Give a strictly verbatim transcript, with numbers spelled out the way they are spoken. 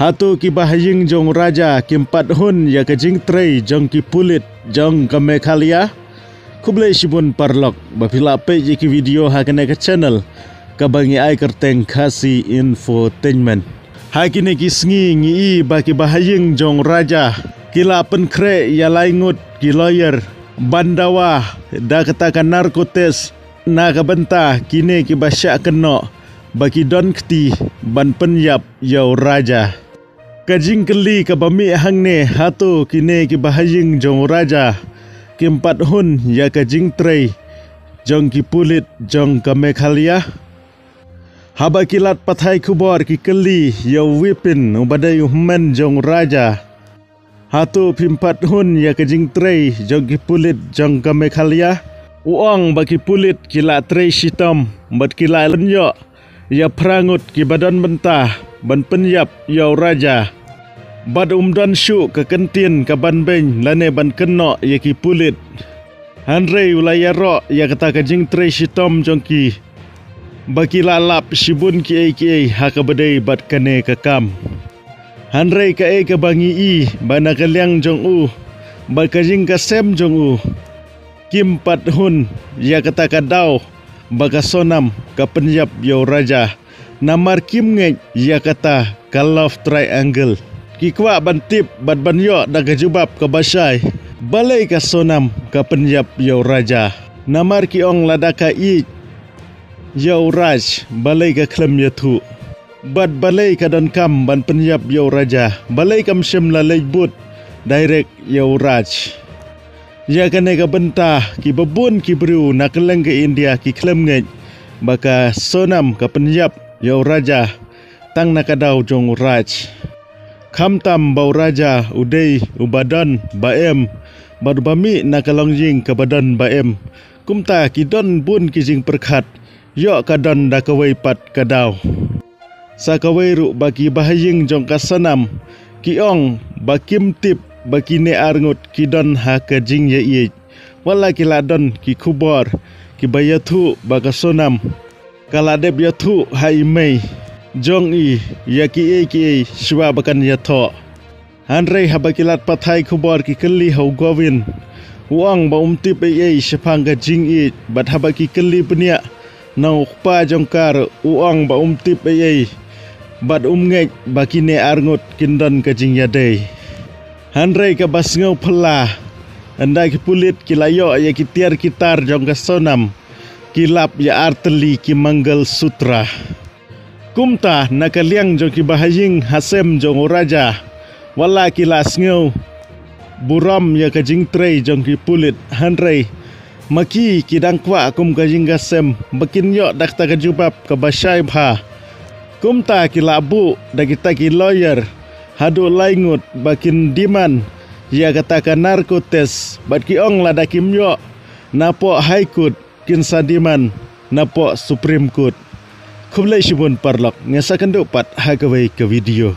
Hato kiba ha ïing jong u Raja kim pat hun ïa ka jingtrei jong ki pulit jong ka Meghalaya? Khublei shibun paralok ba phi la peit ïa ki video ha kane ka channel kaba ngi ai kyrteng Khasi Infotainment. Ha kine ki sngi ngi i ba kiba ha ïing jong u Raja ki la pynkhreh ïa lai ngut ki lawyer ban dawa da kata ka narco test na ka bynta kine kiba shah kynnoh ba ki don kti ban pynïap ïa u Raja. Ka jingkylli kaba mih hangne, hato kine kiba ha ïing jong u Raja kim pat hun ïa ka jingtrei jong ki pulit jong ka Meghalaya? Haba ki lad pathai khubor ki kylli ïa u Wipin uba dei u hynmen jong u Raja, hato phim pat hun ïa ka jingtrei jong ki pulit jong ka Meghalaya? U ong ba ki pulit ki la trei shitom bad ki la pynïoh ïa phra ngut kiba don bynta ban pynïap ïa u Raja. Bad um don shuh ka kyntien ka ban beiñ lane ban kynnoh ïa ki pulit. Hynrei u la ïaroh ïa kata ka jingtrei shitom jong ki ba ki la lap shibun kiei kiei ha kaba dei bad kane ka kam. Hynrei kaei kaba ngi i ba na ka liang jong u bad ka jingkasem jong u, kim pat hun ïa kata ka daw ba ka Sonam ka pynïap ïa u Raja. Namar kim ngeit ïa kata ka love triangle. Ki kwah ban tip bad ban ïoh da ka jubab kaba shai balei ka Sonam ka pynïap ïa u Raja. Namar ki ong lada ka ïeit ïa u Raj balei ka khlem ïathuh. Bad balei ka donkam ban pynïap ïa u Raja, balei kam shym la leit bud direct ïa u Raj. Ïa kane ka bynta kiba bun ki briew na kylleng ka India ki khlem ngeit ba ka Sonam ka pynïap ïa u Raja tang na ka daw jong u Raj. Khamtam ba u Raja u dei uba don ba em bad uba mih na ka longïing kaba don ba em. Kumta ki don bun ki jingpyrkhat ïoh ka don da kawei pat ka daw. Sa kawei ruh ba kiba ha ïing jong ka Sonam ki ong ba kim tip ba kine ar ngut ki don ha ka jingïaieit. Wat la ki la don ki khubor kiba ïathuh ba ka Sonam ka la dep ïathuh ha i mei jong i ïa kiei kiei shuwa ba kan ïathoh. Hynrei haba ki lad pathai khubor ki kylli ha u Govin, u ong ba um tip ei ei shaphang ka jingïeit bad haba ki kylli bniah na u kpa jong ka ruh, u ong ba um tip ei ei bad um ngeit ba kine ar ngut kin don ka jingïadei. Hynrei kaba sngew phylla, ynda ki pulit ki la ïoh ïa ki tiar ki tar jong ka Sonam, ki lap ïa ar tylli ki Mangal Sutra. Kumta na ka liang jong kiba ha ïing ha sem jong u Raja, wat la ki la sngew burom ïa ka jingtrei jong ki pulit, hynrei ma ki ki dang kwah kum ka ïing ka sem ba kin ïoh da kata ka jubab kaba shai bha. Kumta ki la buh da kita ki lawyer haduh lai ngut ba kin demand ïa kata ka narco test bad ki ong lada kim ïoh napoh High Court kin sa demand napoh Supreme Court. Khublei shibun paralok, nga sa kynduh pat ha kawei ka video.